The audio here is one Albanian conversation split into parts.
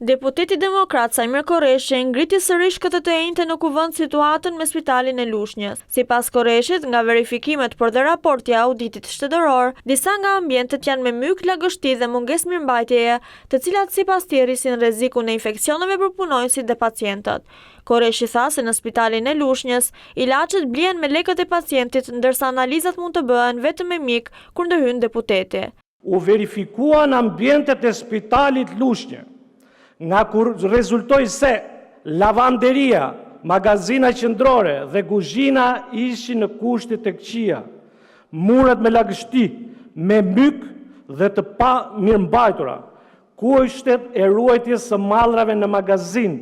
Deputeti demokrat Saimir Korreshi ngriti sërish këtë të enjte në Kuvend situatën me spitalin e Lushnjës. Sipas Korreshit, nga verifikimet por dhe raporti i auditit shtetëror, disa nga ambientet janë me myk, lagështi dhe mungesë mirëmbajtjeje, të cilat sipas tij rrisin rrezikun e infeksioneve për punonjësit dhe pacientët. Korreshi tha se në spitalin e Lushnjës, ilaçet blihen me lekët e pacientit, ndërsa analizat mund të bëhen vetëm me mjek kur ndërhyn deputeti. U verifikuan ambientet e spitalit Lushnjë, nga ku rezultoi se lavanderia, magazina qendrore dhe kuzhina ishin në kushte të këqija, muret me lagështi, me myk dhe të pamirëmbajtura, Kushtet e ruajtjes së mallrave në magazinë,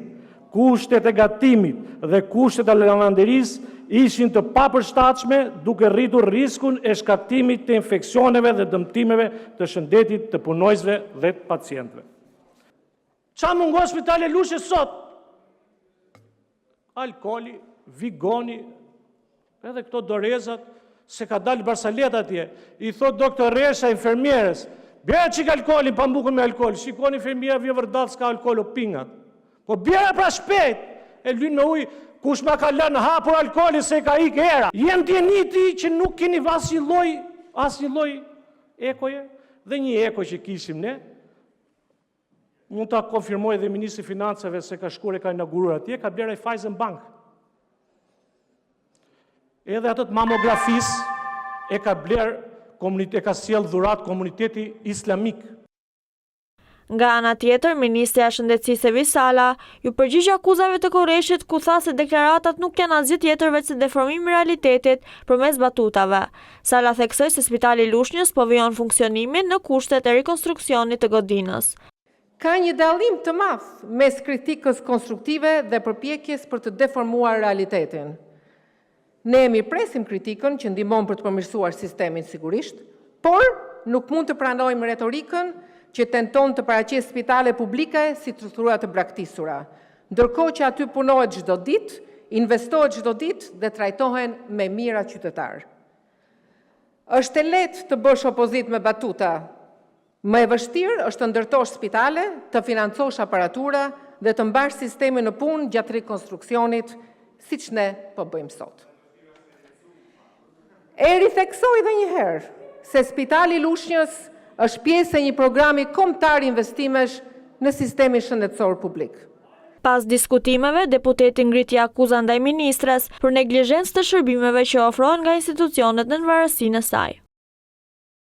kushtet e gatimit dhe kushtet e lavanderisë ishin të papërshtatshme, duke rritur riskun e shkaktimit të infeksioneve dhe dëmtimeve të shëndetit të punonjësve dhe të pacientëve. Ça mungon spitalit të Lushnjës sot? Alkooli, Vigoni, edhe këto dorezat, se ka dalë barsaleta atje. I thotë doktoresha infermieres, bjere çik alkoolin, pambukun me alkool, shikon infermierja vjen vërdallë, s'ka alkool o pingat. Po bjere pra shpejt, e lyn me ujë, kush ma ka lënë hapur alkoolin se i ka ikë era. Je në dijeni ti që nuk keni asnjë lloj, asnjë lloj ekoje, dhe një eko që kishim ne, Mund ta konfirmojë dhe Ministri i Financave se ka shkuar e ka inauguruar atje, ka blerë Raiffeisen Bank. Edhe atë të mamografisë e ka blerë e ka sjellë dhuratë komuniteti islamik. Nga ana tjetër, ministrja e Shëndetësisë Evis Sala, iu përgjigj akuzave të Korreshit ku tha se deklaratat nuk janë asgjë tjetër veçse deformim i realitetit përmes batutave. Sala theksoi se Spitali i Lushnjës po vijon funksionimin në kushtet e rikonstruksionit të godinës. Ka një dallim të madh mes kritikës konstruktive dhe përpjekjes për të deformuar realitetin. Ne e mirëpresim kritikën që ndihmon për të përmirësuar sistemin sigurisht, por nuk mund të pranojmë retorikën që tenton të paraqesë spitale publike si struktura të braktisura, ndërkohë që aty punohet çdo ditë, investohet çdo ditë dhe trajtohen me mijëra qytetarë. Është e lehtë të bësh opozitë me batuta, më e vështirë është të ndërtosh spitale, të financosh aparatura dhe të mbash sistemin në punë gjatë rikonstruksionit, siç ne po bëjmë sot. E ritheksoj edhe një herë se Spitali i Lushnjës është pjesë e një programi kombëtar investimesh në sistemin shëndetësor publik. Pas diskutimeve, deputeti ngriti akuza ndaj ministres për neglizhencë të shërbimeve që ofrohen nga institucionet nën varësinë e saj.